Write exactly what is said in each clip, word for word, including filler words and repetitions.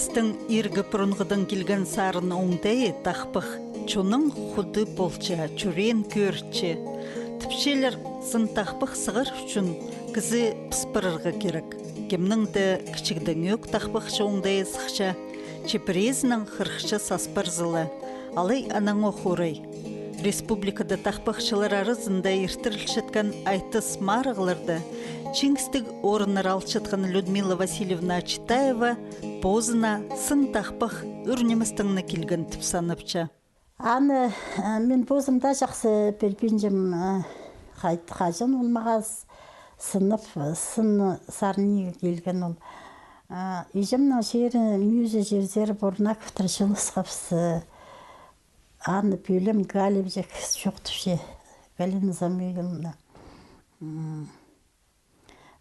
Пістің иргі пурунғыдаң килген сарын оңдайы тахпах чонның худы полча, чӱреен кӧрче. Тіпчелер, сын тахпах сығар ӱчӱн кізі пыс парарға кирек. Кемнің дее кічігдеңӧк тахпахчы оңдайы сыхча, че пірезінің хырыхча сас парза ла. Алай анаңох орай. Республикада тахпахчылар аразында иртірілчеткен айтыс-марығларда чиңістіг орыннар алчатхан Людмила Васильевна Ачитаева позына сын тахпах ӱр ниместең не килген тіп санапча. Аны, э, мин позым даа чахсы пілбинчем, э, хай-, хаҷан ол мағаа с-, сынап, сын сарниға килген ол. Э, іҷемнің чирі, мӱӱзі чирзер Бурнаковтар чылысхабыс, э, аны пӧлем Галевчик чоохтапча, Галина Самуиловна. М.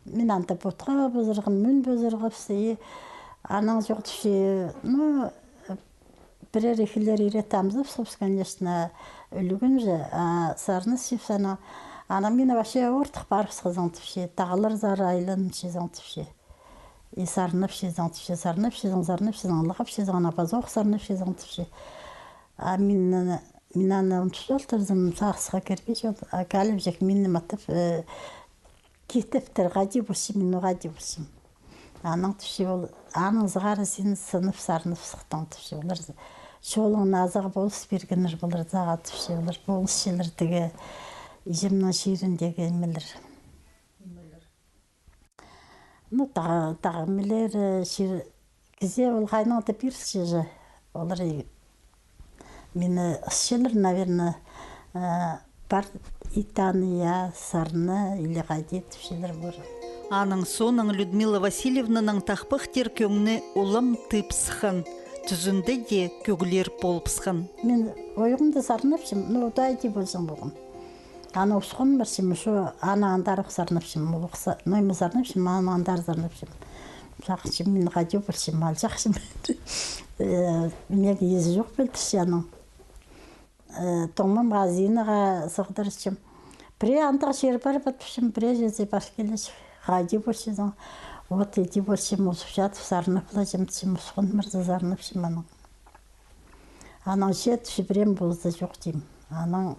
Мин анда потха позырғам, мӱн позырғабыс, и анаң чоохтапча, ну, пірер-ікілер ире тамзапсабыс, конечно, ӱлӱкӱн же, а сарнасчабыс анаң. Анаң мині вообще ортых парыбысхазың тіпче, тағларзар айланчазың тіпче. И сарнапчазың тіпче, сарнапчазың, сарнапчазың, лығапчазың, анаң пазох сарнапчазың тіпче. А мин аны, мин аны унтуп салтырзым, сағысха кірбинчем, а Галевчик мині матап, э, китіптір, хайди полчам мин, хайди полчам. Анаң тіпче ол, анаң сығара син сынап сарнап сыхтың тіпче. Олар чолыңны азағы полыс пиргеннер, олар сағаа тіпче, олар полысчылар тігі, іҷемнің чиріндегі нимелер. Ну, тағы, тағы нимелер, э, чир, кізее ол хайнаң даа пирілче же. Олар и мині ысчалар, наверно, э, пар ит аны, я, сарна, или хайди тіпчелер пар. Аның соонаң Людмила Васильевнаның тахпахтир кӧңні улам тыып сыххан, тӱзінде дее кӧглер полыбысхан. Мин ойғымда сарнапчам, ну, удаа иди полҷаң полғам. Аны усхан парчам, шо, аны андар ох сарнапчам, ол ох са-, ну, ниме сарнапчам, аны андар сарнапчам. Сағынчам, мин хайди полчам, алҷахчам. Э, мин езі чох пілдірче аның. Э, тоңмам, хазинаға сығдырчам. Пірее андағ чир пар ба тіпчем, пірее чирзер пар килче. Хайди полчазың? Вот иди полчам, узуп чадып, сарнап полҷам тіпчем, усхан парза, сарнапчам анаң. Анаң чет чібірем полза чох тим. Анаң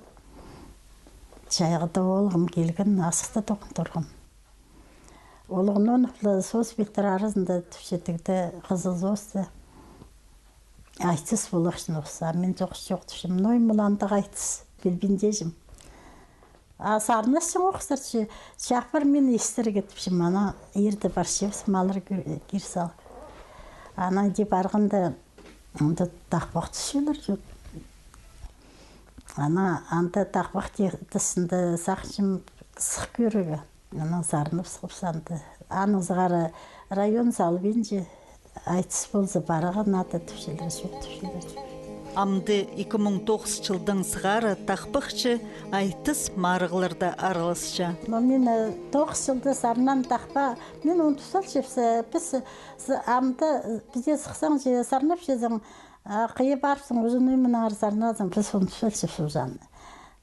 чайғыда оолғым килген, азыхта тоғын турғам. Олғын оныхла соос пилтір аразында тіпче тігде, Хызыл Соосты. Айтыс поларҷаң охса, мин тоғыс чох тіпчем. Ной, мына андағ айтыс, пілбин тіҷем. А сарнасчаң охсар, че, чаппар мин истерге тіпчем, анаң ирде парчабыс, маллар кир салып. Анаң иди парғанда, анда тахпах тӱсчелер чох. Анаң анда тахпах тӱсінде сағынчам сых кӧрерге. Анаң сарнап сығып санда. Анаң сығара район салбинча, айтыс полза, парарға нада тіпчелер, чох тіпчелер. Амды ікі муң тоғыс чылдаң сығара тахпахчы айтыс-марығларда араласча. Но мин, э, тоғыс чылда сарнам тахпа, мин ундуп салчам, піс, піс, с-, амды, э, пісте сыхсаң, че сарнапчазың, а, хыйа парыбысың, узун ой мынаңар сарназың, піс ундуп салчам узаны.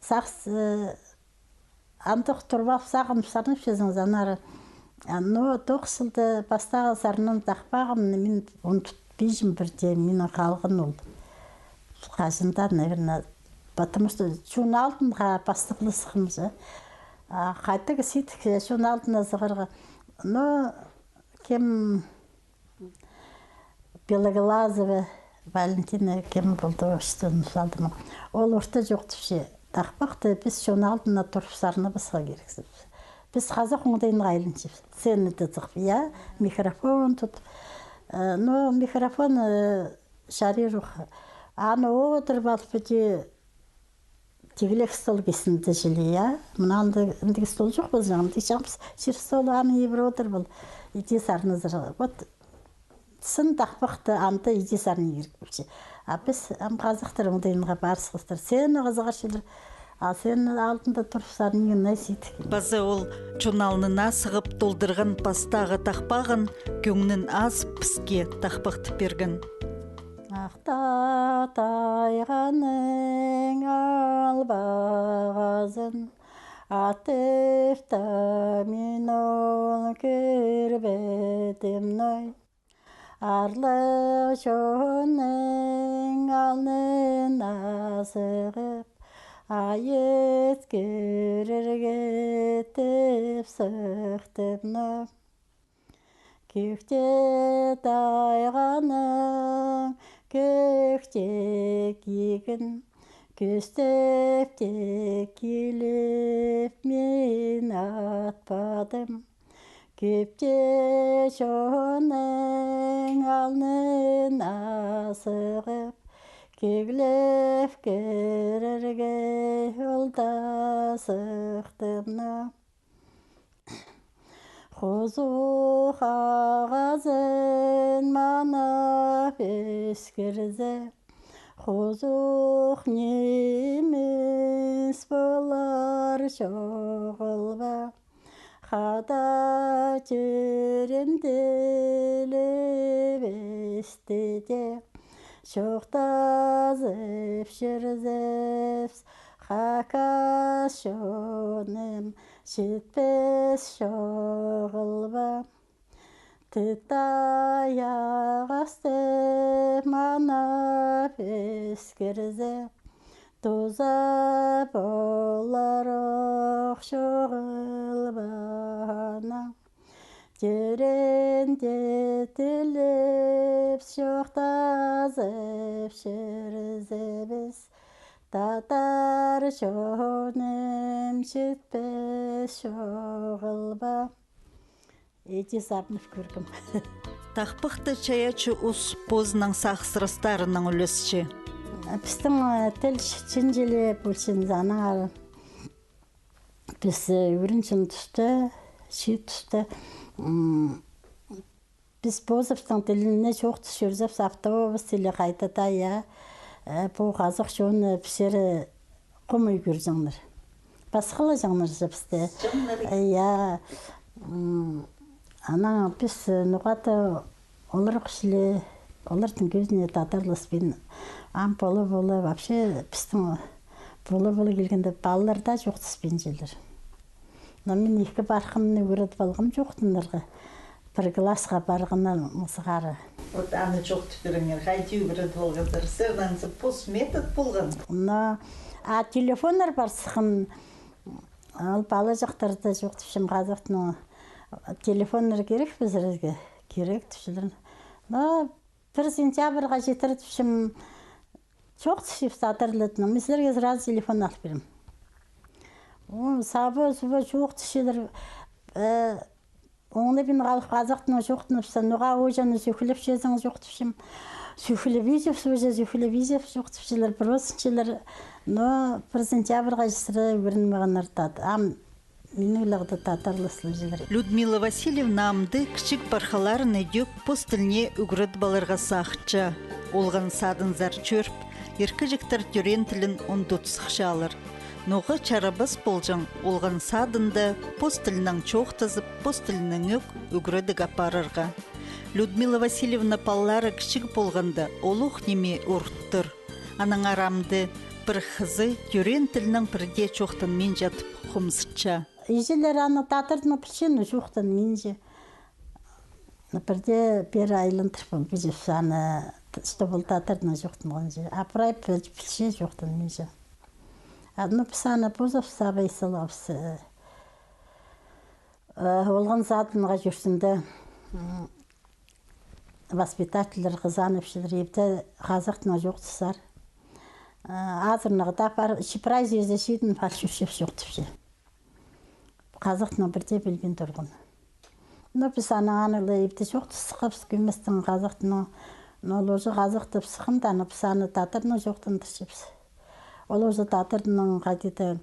Сағыс, э, андох турбап сағынып сарнапчазың анар. А, но тоғыс чылда пастағы сарнам тахпағым, мин ундутпинчам пірдее, минің халған ол. Хаҷан даа, наверное, потому что чон алдынға пастап ла сыххам же. А, хайдағ сидік, чон алдына сығарға. Но кем Белоглазова Валентина кем полды, что салдым. Ол орта чоохтапча, тахпахты піс чон алдына турып сарнабасха кирексібіс. Піс хазах оңдайынға айланчабыс. Сценада сығып, я, микрофон тут. Э, но микрофон, э, чарир ох. Аны одырып алып, піди тигілек стол кистінде чіли, я. Мына анда андағ стол чох полҷаң, андағ чаңғыс чир стол, аны ибіре одырып ал. Иди сарназар. Вот сын тахпахты анда иди сарнирға кирек полча. А піс ам хазахтар оңдайынға парысхастар. Сценаға сығарчалар. А сцена алдында турып сарнирға на сидік. Паза ол чон алнына сығып толдырған пастағы тахпағын кӧңнін азып піске тахпахтап пирген. Ах таа тайғаның албағазын атып та мин ол кӧрбедім ной. Аарлығ чонның алнына сығып, айыт кӧрерге тіп сыхтым но. Кӧкте тайғаның кӧкте кигін кӧстеп те киліп, мин атпадым. Кӧп те чонның алнына сығып, кӧглеп кӧрерге ол даа сыхтым но. Хузух ағазын манап ӧскірзе, хузух нимес полар чоғыл ба. Хада тӧреен тілебісті де чоохтазып чӧрзебіс, хакас чоным читпес чоғыл ба. Тытай ағасты манап ӧскірзе, туза полар ох чоғыл ба аның. Тӧреен тілебіс чоохтазып чӧрзебіс, татар чоным читпес чоғыл ба. Иди сабынып кӧргем. Тахпахты чайаачы ус позының сағыссырастарынаң ӱлесче. Пістің, э, тіл чынҷылап ӧлченза, аннаңар піс, э, ӱгренчең туста, чиит туста, м, піс позыбыстың тіліне чоохтас чӧрзебіс, автобус тілі хайда даа, я, э, пу хазах чоны пісті хомай кӧрҷеңнер. Пасхалаҷаңнар же пісті. Э, я, м, анаң піс, э, ноға-да олар кізілер, олардың кӧзіне тадарласпин. Ам полып-полып, вообще, пістің полып-полып килгенде, палалар даа чоохтаспинчалар. Но мин ікі пархымны ӱгредіп алғам чоохтанарға. Пір классха парғаннар сығара. Вот аны чоохтап пиріңер, хайди ӱгредіп алғазар? Сірернің пос метод полған. Но, а телефоннар пар сыххан, ол палаҷахтарда чоохтапчам, хазахтың телефоннар кирек пе сірерге? Кирек тіпчелер. Но пір сентябрьға читіре тіпчем, чоохтапчам тадар тілінең. Мин сірерге сразу телефон алып пирем. О, саба-суба чоохтапчалар. Э, оңнап пин халып, хазахтың чоохтаныбысса, ноға оҷаны сӧхлепчезің, чоохтапчам. Сӧхлебинчебіс, оҷа сӧхлебинчебіс, чоохтапчалар, пір осынчалар. Но пір сентябрьға читіре ӱгренмееннер тат. Ам мин уйлағда тадарласпинчалар. Людмила Васильевна амды кічіг пархаларын ідӧк пос тіліне ӱгредіп аларға сағынча. Олған садынзар чӧріп, иркіҷектер тӧреен тілін ундут сыхчалар. Ноға чарабас полҷаң олған садында пос тілінең чоохтазып, пос тілінең ӧк ӱгредіг апарарға? Людмила Васильевна палалары кічіг полғанда олох ниме урут тыр. Аннаңар амды пір хызы тӧреен тілінең пірдее чоохтанминча тіп хомзытча. Іҷелер аны тадардың пілче, но чоохтанминча. Пірдее пеер айландырып пілче аны, что ол тадардың чоохтанғанҷа. А прай піл-, пілче, чоохтанминча. А, ну, піс аны позыбыс абай салғабыс, э, олған садынға чӧрзем дее, м, воспитательлер хызанып чӧрчелер, ибде хазахтың чоохтазар. Э, азыранарға даа пар, чи прай чирзер чиитін пар чӧрчебіс чоохтапча. Хазахтың пірдее пілбин турған. Но піс анаң аны ла ибде чоохтас сыххабыс кӧместең хазахтың. Но ол уже хазахтап сыхханда, аны піс аны тадардың чоохтандырчабыс. Ол уже тадардың хайди-да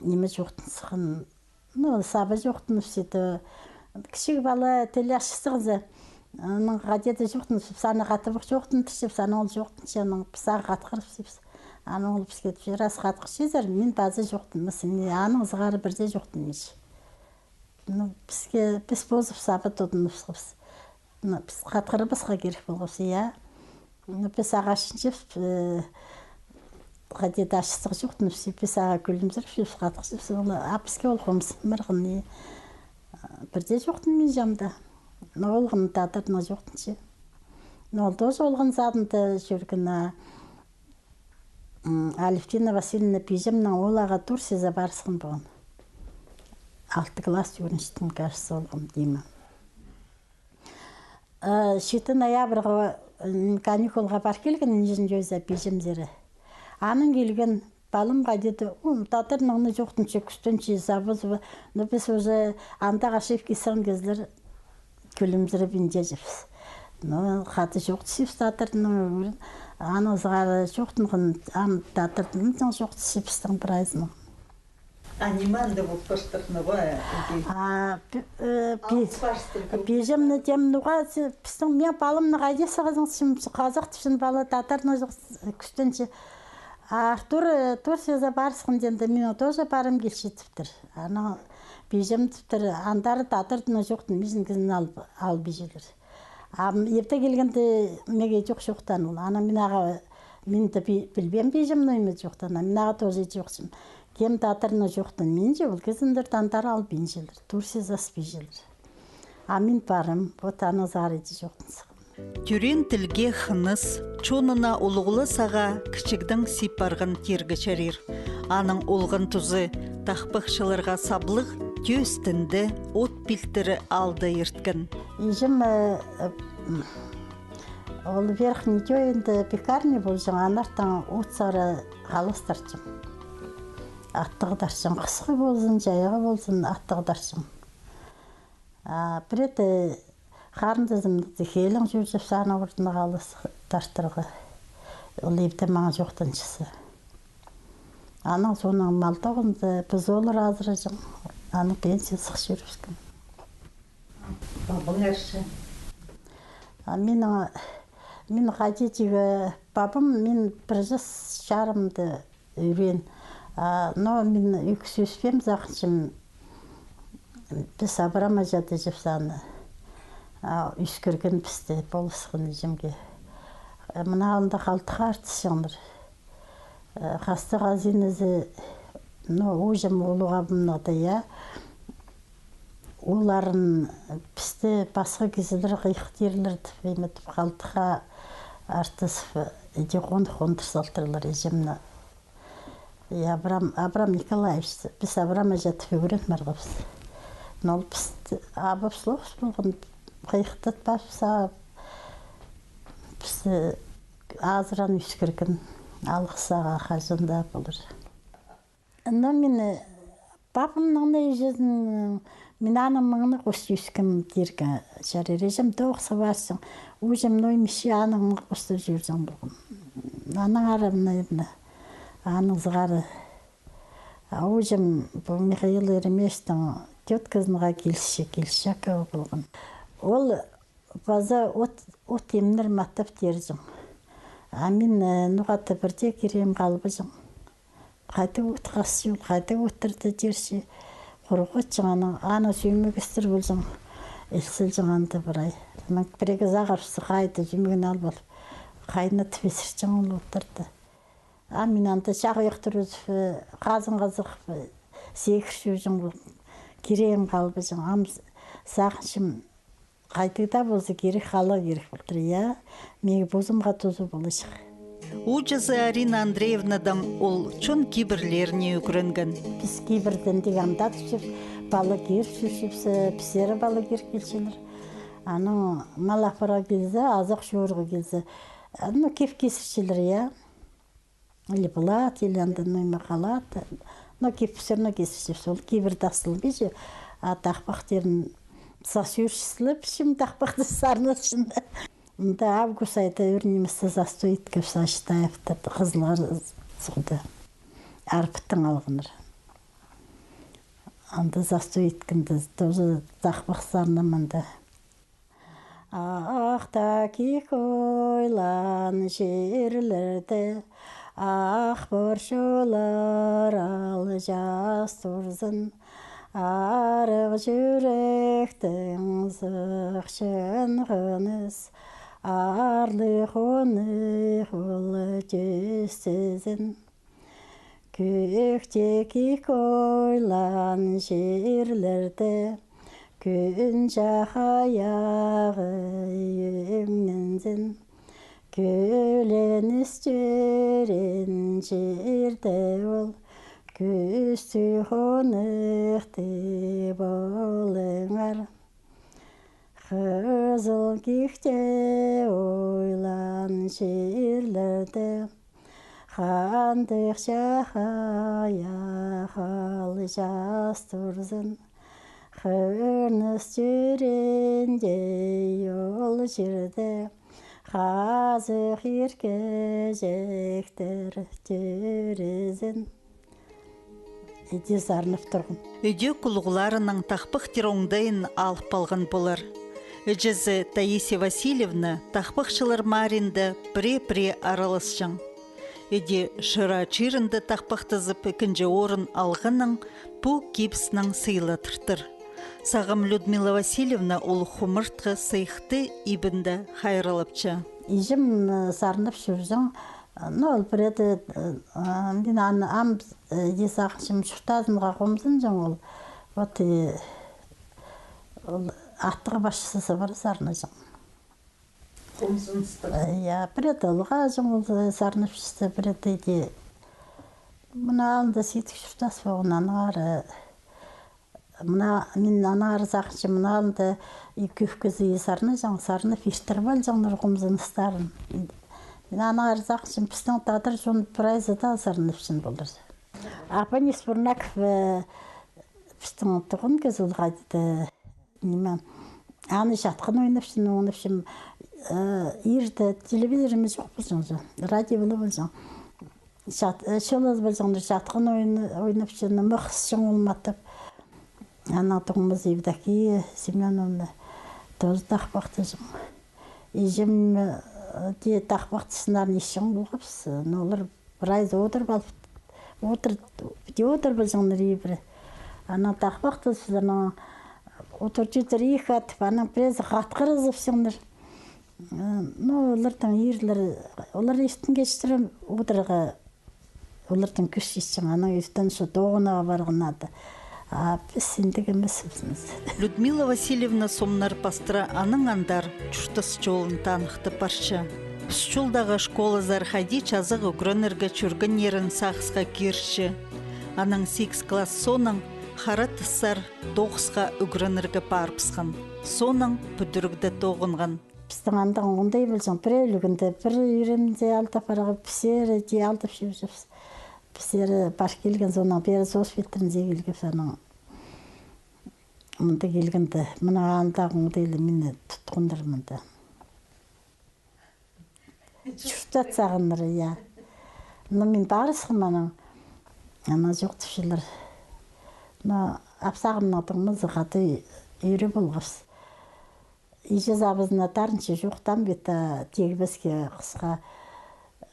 ниме чоохтан сыххан. Ну, саба чоохтанып сиді. Кічіг пала тілі ачы сыхса, анаң хайди-да чоохтанып, піс аны хатап ох чоохтандырчабыс, анаң ол чоохтанча, анаң піс ағаа хатхырыбысчабыс. Анаң ол піске тіпче: «Раз хатхырчазар, мин паза чоохтанмаспын». Мин аның сығара пірдее чоохтанминчам. Ну, піске, піс позыбыс саба тудыныбысхабыс. Ну, піс хатхырыбысха кирек полғабыс, я. Ну, піс ағаа читчебіс, э, хайди-да ачы сых чоохтанып, піс ағаа кӱлімзірепчебіс, хатхырчабыс, ол, а піске ол хомзынмирға, ни, пірдее чоохтанминчам даа. Но олған тадардың чоохтанча. Но ол тоже олған садында чӧрген, а, м, Алевтина Васильевна пиҷемнең ол ағаа Турцияда парысхан полған. Алты класс ӱгренчеткен, кажется, олған, Дима. Э, читі ноябрьға, м, каникулға пар килген, нинҷе чойза пиҷемзер. Анаң килген, палам хайди, ум, татар ноға чоохтанча, кӱстенче, забызы ба. Но піс уже андағ ошибки салған кізілер, кӱлімзіреп инҷезібіс. Но хада чоохтасчабыс татар ноға, анаң сығара чоохтанған, ам татар ноға чоохтасчабыс, пістің прайзынаң. А ниме анда полып парчатыр, ноға иди? А, пи-, э, пи-, алыс парыстыр, пиҷемні тем, ноға, пістің, мин паламны хайди сағынчам, казах тіпчем, пала татар ноға чоох-, кӱстенче. А Артур, э, Турцияда парысхан теенде, мин тоже парғым килче тіптір. Анаң пиҷем тіптір, андар татар ноға чоохтанмаҷаң кізіні ал, албаҷаңнар. А м, ибде килгенде мағаа чох чоохтаан ол. Анаң мин ағаа, мин дее пи-, пілбеем пиҷем ноға чоохтаан, а мин ағаа тоже чоохтапчам. Кем татар ноға чоохтанминча, ол кізіні андар албинчалар. Турцияда сыспинчалар. А мин парғам, вот анаң сығара иди чоохтанчам. Тӧреен тілге хыныс, чонына улуғлас ағаа кічігдең сип парған тирге чарир. Аның олған тузы тахпахчыларға саблығ, тӧстінде от пилтірі алды ирткен. Иҷем, э, э, м, ол Верхний Тёйінде пекарня полҷаң, анартаң от сығара халас тартчаң. Аттығ тартчаң, хысхы ползын, чайғы ползын, аттығ тартчаң. А пірее харындазым хеелең чӧрче, саны орнына халас тартарға. Ол ибде маңаа чоохтанчазы. Анаң соонаң мал тоғынды, пызоллар азыраҷаң, анаң пенсия сых чӧрібіскен. Пабаң ӧрче. А минің, мин хайди тигі, пабам мин пір час чарымда ӱреен. А, но мин ӧк сӧспеем, сағынчам, піс абырамаҷаң тіҷепсең. А, ӧскірген пісті, полысхан иҷемге. Э, мына алында халтыхха артысчаңнар. Э, хастығ хазиназы, ну, ууҷам улуғ абымнығ даа, я. Оларын пісті пасха кізілер хыйыхтирлар тіп, име тіп, халтыхха артысып, иди хондыр-хондыр салтырлар иҷемні. И Абрам, Абрам Николаевич, піс абырамаҷаң тіп ӱгрен парғабыс. Но ол піс абапсылығыбыс полған, хыйыхтатпаабыс, пісті азыраан ӧскірген, алғыс ағаа хаҷан даа полар. Но мин, э, пабамның не іҷезін, э, мин аның маңына хости ӧскем тирге чарир. Іҷем тоғысха парҷаң. Ууҷам ноо нимес, аның маңына хости чӧрҷең полғам. Анаң арам, наверно, анаң сығара. А ууҷам пу Михаил Еремеевичтің тётказына килісче, Кильчичакова полған. Ол паза от, от имнер матап тирҷең. А мин, э, ноға-да пірдее кирегім халбаҷаң. Хайдағ от хасча ол, хайдағ оттарда тирче, хорғатчаң анаң, анаң сӧмегестер полҷаң, ил салҷаң анда прай. Анаң пірее сағарыбысса, хайда сӧмегін алып алып, хайнатып исірҷең ол оттарда. А мин анда чағайах турза, э, хазынға сығып, э, сигір чӧрҷең полғам, кирегім халбаҷаң. Ам с-, сағынчам, хайдағ даа полза кирек, халарға кирек полтыр, я. Мағаа позымға туза поларҷых. Ууҷазы Арина Андреевнадаң ол чон кибірлеріне ӱгренген. Піс кибірдең тігі ам тадып чӧрчебіс, пала киріп чӧрчебіс, пісер пала киріп килчелер. Анаң мал апарарға килзе, азах чорға килзе, ну, кип кисірчелер, я. Или плат, или анда, ну, ниме, халат. Но кип всё равно кисірчебіс. Ол кибірде астылбинча, а тахпахтарын сас ӧрчізіліп, чим тахпахты сарнатчаң. Анда август айда ӱр ниместе застой иткебіс, Ачытаевта, хызыллар суғда. Арпыттаң алғаннар. Анда застой иткенде тоже тахпах сарнам анда. Ах таа кик ойлаан чирлерде ах пурчулар алҷаас турзын, арығ чӱректің сыхчаң хыныс, аарлығ хонығ ол тӧстезін. Кӧкте кик ойлаан чирлерде Кӱн чахайағы ӧңнензін, кӧленіс тӧреен чирде ол кӱстіг хонығ тіп алыңар. Хызыл киикте ойлаан чирлерде хандығ чахайах ал час турзын. Хырныс тӧреендей ол чирде хазых иркеҷектер тӧрезін. Іди сарнап турғам. Ідӧк улуғларының тахпахтар оңдайын алып алған полар. Іҷезі Таисия Васильевна тахпахчылар маринда пірее-пірее араласчаң. Іди Шира чирінде тахпахтазып ікінҷі орын алғаның пу кибіснең сыйлаттыртыр. Сағам Людмила Васильевна улуғ хумартхы сыйыхты ибінде хайраллапча. Іҷем, э, сарнап чӧрҷең, ну, ол пірееде, э, мин аны ам, э, іди сағынчам, чуртазынға хомзынҷаң ол. Вот, э, ол аттығ пасчызы пар сарнаҷаң. Хомзыныстығ. Э, я, пірееде олғаҷаң ол, э, сарнапчызы, пірееде іди. Мына алында сидік чуртас полған, аннаңар, э, мына, мин аннаңар сағынчам, мына алында ӱк кізі сарнаҷаң, сарнап иртіріп алҷаңнар хомзыныстарын. Мин аннаңар сағынчам, пістің тадар чон прайзы даа сарнапчаң полар. Апанис Бурнаков, э, пістің туған кізі ол хайди. Ниме, аны чатхан ойнапчаң, ойнапчаң, э, иирде телевизорымыз чох полҷаң, радио полбаҷаң. Чат-, э, чолазып алҷаңнар, чатхан ойны-, ойнапчаң, мыхысчаң ол матап. Анаң туғымыс Евдокия Семёновна тоже тахпахтаҷаң. Іҷем, э, тее тахпахтазыннарын исчең полғабыс, но олар прайзы одырып алып, одыр-, тее одырып алҷаңнар ибіре. Анаң тахпахтазыннар одыртчалар, иих атып, анаң пірезі хатхырызыпчаңнар. Э, но оларның иирлері, олар иртен кечтіре одырарға оларның кӱс читчең, анаң иртен соо тоғынарға парғаннар. А піс індіг нимес. Людмила Васильевна сомнар пастыра анаң андар чуртас чолын таныхтап парча. Ӱс чолдағы школазар хайди чазағ ӱгренерге чӧргеннерін сағысха кирче. Анаң сигіс класс соонаң Хара Тастар тоғысха ӱгренерге парыбысхан. Соонаң пӱдірігде тоғынған. Пістің андағ оңдай полҷаң, пірее ӱлӱкӱнде пір ӱренде алдап парарға, пістерін тее алдап чӧрчебіс. Пістері пар килген, соонаң пеер соос петтерінзер килгебіс, анаң мында килгенде, мына андағ оңдайлы мині тутханнар мында. Чуртатсағаннар, я. Но мин парысхам анаң, анаң чох тіпчелер. Но апсағымның туңмазы хада ӧӧре полғабыс. Іҷезі абызына тарынча, чох, там бит, а, тигбеске хысха.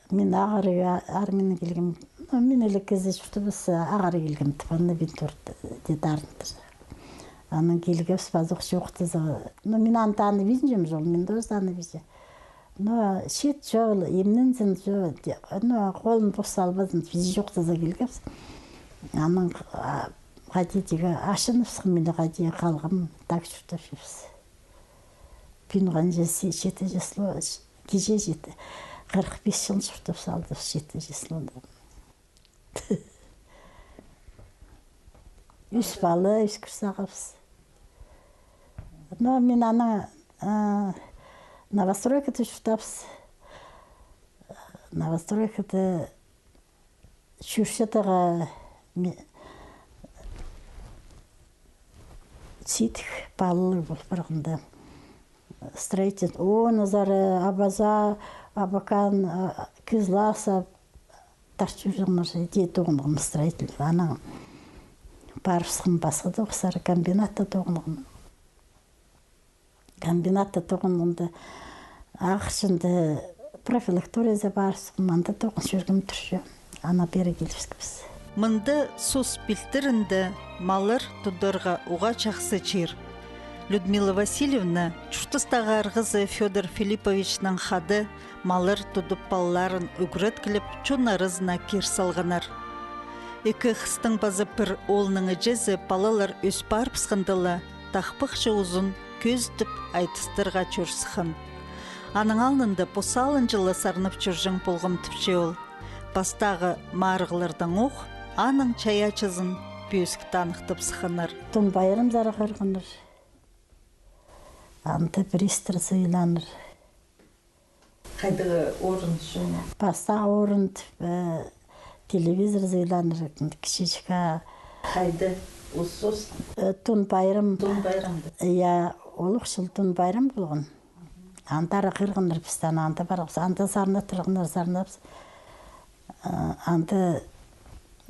Мин ағырығ, а-, армиянаң килгем. Ну, мин іле кізі чуртабыс, а, ағырығ килгем тіп, аны мин турт, тее тарынтыр. Анаң килгебіс, пазох чох тізе. Ну, мин аны таныбинчам, чох, мин тоже таныбинчам. Ну, чит чол, имнензін чол, те-, ну, холын пос салбазын, пизи чох тізе килгебіс. Анаң, а, хайди тігі, ачыныбысхам, мин хайди халғам, так чуртапчабыс. Пӱӱн ханҷа, читі число, кичее читі. Хырых пис чыл чуртап салдыбыс читі числода. Ӱс пала, ӱскӱр сағабыс. Но мин анаң, а, новостройкада чуртабыс. Новостройкада чӧрчедегі ме-, сидік палалар пол парғанда. Строитель, оон азары Абаза, Абакан, а, Кызласа, тартчаңнар, тее тоғынғам строитель. Анаң парыбысхам пасха тоғыстар, комбинатта тоғынғам. Комбинатта тоғынғанда, ағырчында профилакториязар парыбысхам, анда тоғын чӧргем турча. Анаң пеер килібіскебіс. Мында сус пилтірінде маллар тударға уғаа чахсы чир. Людмила Васильевна чуртастағы арғазы Фёдор Филипповичнең хада маллар тудып, палаларын ӱгреткілеп, чон аразына кир салғаннар. Ікі хыстың паза пір оолның іҷезі палалар ӧс парыбысханда ла тахпахчы узын кӧзідіп, айтыстарға чӧр сыххан. Аның алнында пос алынҷа ла сарнап чӧрҷең полғам, тіпче ол. Пастағы марығлардаң ох аның чайаачызын пӧзік таныхтап сыхханнар. Тун пайрамзар хығырғаннар. Анда пристар сыйланнар. Хайдағ орын чоны? Пастағы орын, э, телевизор сыйланнар, кічіҷек. Хайда? Ус-, ус-, э, Тун пайрам. Тун пайрамда? Я, улуғ чыл Тун пайрам полған. Андар хығырғаннар пісті, анда парғабыс, анда сарнаттырғаннар, сарнабыс. Э, анда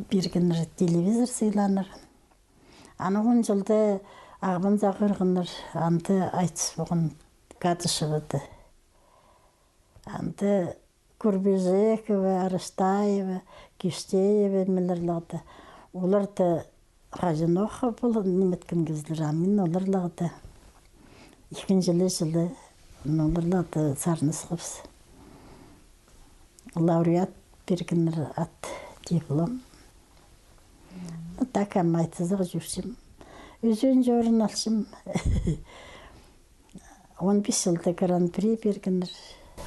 пиргеннер телевизор сыйланнар. Анаң он чылда Ағбанзар хығырғаннар, анда айтыс полған Кадышевада. Анда Курбижекова, Арыштаева, Киштеева нимелер лағды. Олар даа хаҷанох пол ниме иткен кізілер, а мин олар лағды. Ікінҷі ле чылы олар лағды сарнасхабыс. Лауреат пиргеннер ат, диплом. Так ам айтызарға чӧрчем. Ӱзінҷі орын алчам. Он пис чылда гран-при пиргеннер.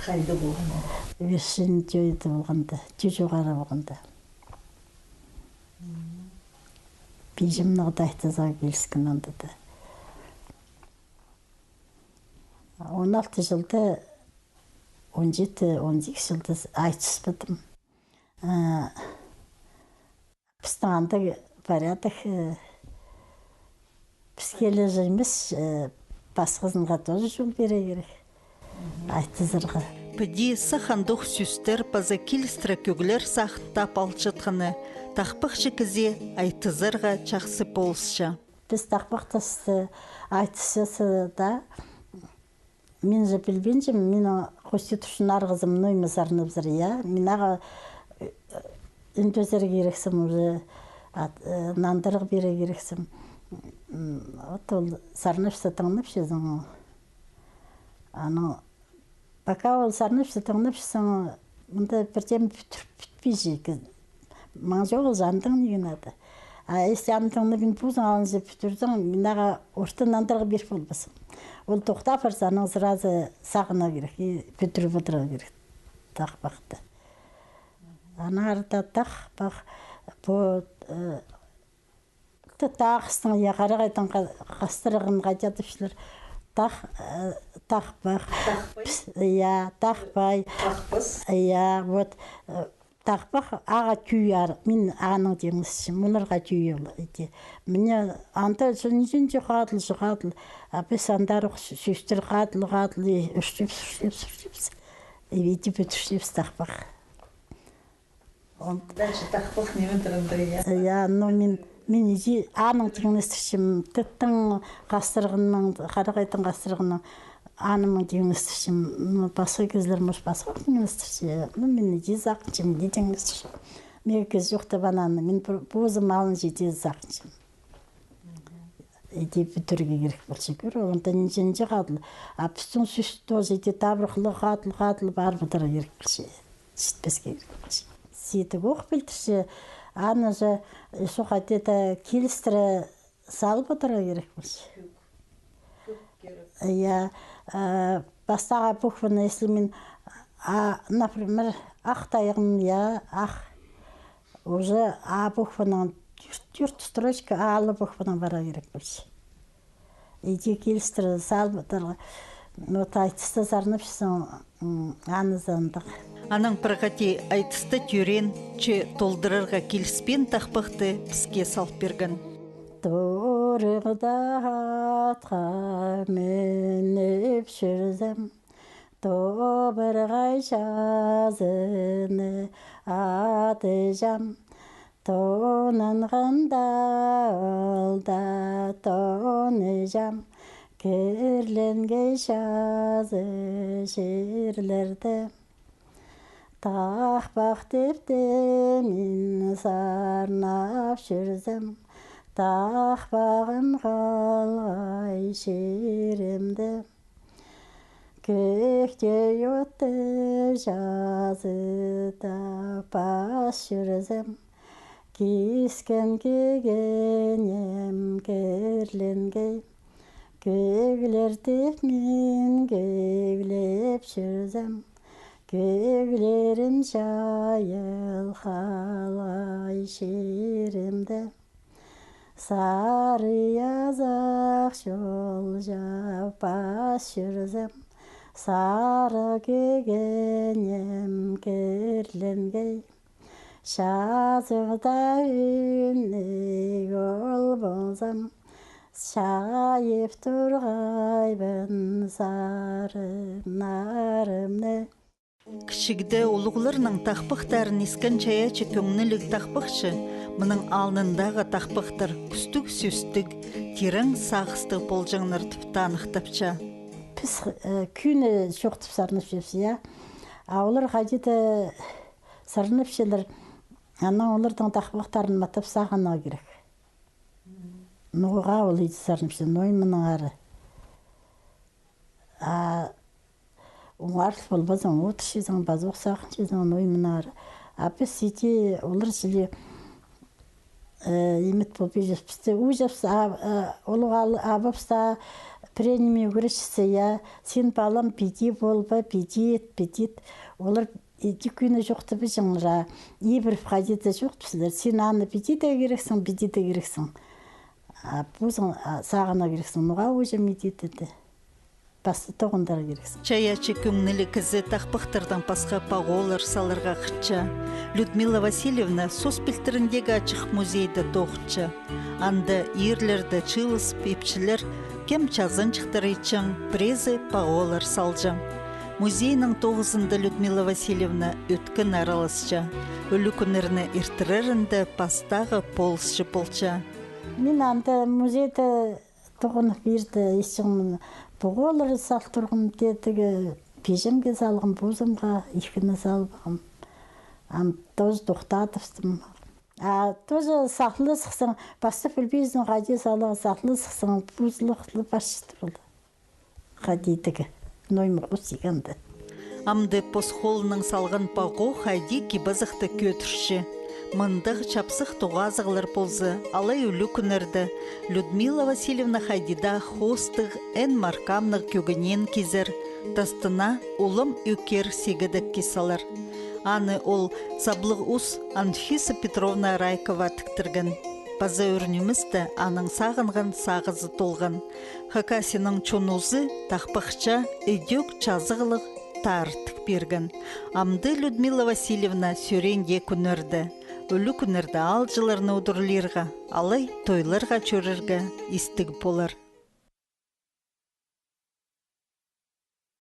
Хайда полған ол? Вершина Тёйда полғанда, Тӧӧ чоғары полғанда. Пиҷем нағда айтызарға киліскен анда даа. Он алты чылда, он читі, он сигіс чылда айтыспадым. А, пістің андағ порядок, э, піске ле же нимес, э, пасхазынға тоже чол пирерге кирек. Айтызарға. Піди сах андох сӧстер паза килістіре кӧглер сағын тап алчатханы, тахпахчы кізее айтызарға чахсы полысча. Піс тахпахтасты айтысчазы даа, мин же пілбинчем, минің хости турчаң арғызым, ну, ниме сарнабызар, я. Мин ағаа, э, ӱндезер кирексім уже, ат-, э, нандырығ пирер кирексім. М, вот ол сарнапча, тыңнапчазың. Анаң пока ол сарнапча, тыңнапчазың, мында пірдеме пӱдіріп пӱтпинче. Маңзы ол чандың ниме ниме. А если андағны мин позым алынҷа пӱдірзең, мин ағаа орта нандырығ пиріп полбаспын. Ол тохтап парза, анаң сразу сағынарға кирек, и пӱдіріп одырарға кирек тахпахты. Аннаңар даа тахпах, пу, э, Т-, тағыстың, я, харағайдың ха-, хастырығын хайди тіпчелер. Тах-, э, тахпах. Тахпай? Піс-, я, тахпай. Тахпас? Я, вот, э, тахпах ағаа тӧӧй ар, мин аның тиңнестірчем, мынарға тӧӧй ол, иди. Мына анда чын-, чын-, чын хадыл, чын хадыл. А піс андар ох сӧ-, сӧстер хадыл, хадыл, и ӱрчебіс, ӱрчебіс, ӱрчебіс. И иди пӱдірчебіс тахпах. Он дальше тахпах ниме турғанда, я? Я, ну, мин, мин иди аның тиңнестірчем, тыттың хастырығынаң, харағайдың хастырығынаң, аның тиңнестірчем, ну, пасха кізілер, может, пасха тиңнестірче, ну, мин иди сағынчам, иди тиңнестірчем. Мағаа кізі чох тіп, ананы, мин пу-, позым алынҷа иди сағынчам. Иди пӱдірерге кирек полча, кӧр, ол анда нинҷе-нинҷе хадыл. А пістің сӧс тоже иди табырахлығ хадыл, хадыл парып одырарға кирек полча. Читпеске кирек полча. Сидік ох пілдірче, аны же, э, сох андада килістіре салып одырарға кирек полча. Я, э, пастағы букваны, если мин, а, например, ах тайғам, я, ах. Уже А букванаң тӧрт, тӧрт строчка А лы букванаң парарға кирек полча. Иди килістіре салып одырарға. Вот айтыста сарнапчазың, м, аны за андағ. Анаң пір хати айтыста тӧреен че толдырарға киліспеен тахпахты піске салып пирген. Торығда атха мініп чӧрзем, тобырғай чазыны адыҷам. Тонанғанда ол даа тоныҷам, кірленген чазы чирлерде. Тахпах тіп тее мин сарнап чӧрзем, тахпағым халғай чирімде. Кӧкте отты чазыда пас чӧрзем, кискен кигенім кірленгей. Кӧглер тіп мин кӧглеп чӧрзем, кӧглерім чайыл халғай чирімде. Сары азах чолҷа пас чӧрзем, сары кӧгенем кірленгей. Чазығда ӱнніг ол ползам, чайып турғайбын сарыннарымны. Кічігде улуғларның тахпахтарын искен чайаачы кӧңніліг тахпахчы мының алнындағы тахпахтар кӱстіг сӧстіг, тирең сағыстығ полҷаңнар тіп таныхтапча. Піс, э, кӱні чоохтап сарнапчабыс, я. А олар хайди-да сарнапчалар, анаң оларның тахпахтарын матап сағынарға кирек. Ноға ол иди сарнапча, ноо мынаңар. А оңарыл полбазаң, одырчазың, пазох сағынчазың, ноо мынаңар. А піс иди олар чіли, э, имет полбинчабыс, пісті ууҷапча, а, э, улуғ ал-, абабыс таа пірее ниме ӱгретче, я, син, палам, піди полба, піди ит, піди ит. Олар иди кӱні чоохтабаҷаңнар, а ибіріп хайди-да чоохтапчалар. Син аны піди дее кирексің, піди дее кирексің. А позың, а, сағынарға кирексің, ноға ууҷам иди теен. Пасты тоғынарға кирексің. Чайаачы кӧңніліг кізі тахпахтардаң пасха пағолар саларға хынча. Людмила Васильевна сос пилтіріндегі ачых музейді тоғынча. Анда ирлерде чыылысып ипчілер кем чазанҷыхтар итчең, піреезі пағолар салҷаң. Музейнің тоғызында Людмила Васильевна ӧткін араласча. Ӱлӱкӱннерні иртірерінде пастағы полысчы полча. Мин анда музейде тоғынып пирді, исчең, пағолар сал турғам, теендегі пиҷемге салғам, позымға, ікіні салғам. Ам тоже тохтадыбыстым. А тоже сахлы сыхсаң, пастап пілбезің, хайди саларға, сахлы сыхсаң, позылығлы парчатыр ол. Хайди тігі, ноо ниме хости анда. Амды пос холынаң салған паго хайди кип-азахты кӧдірче. Мындағ чапсых тоғазығлар полза, алай ӱлӱкӱннерде Людмила Васильевна хайди даа хоостығ, эн маркамнығ кӧгенеен кизер, тастына улам ӧкер сигедек кис салар. Аны ол саблығ ус Анфиса Петровна Райкова тіктірген. Паза ӱр ниместе аның сағынған сағызы толған. Хакасияның чон узы тахпахча ідӧк чазығлығ таар тік пирген. Амды Людмила Васильевна сӧреен дее кӱннерде, ӱлӱкӱннерде аалҷыларны удурлирға, алай тойларға чӧрерге истіг полар.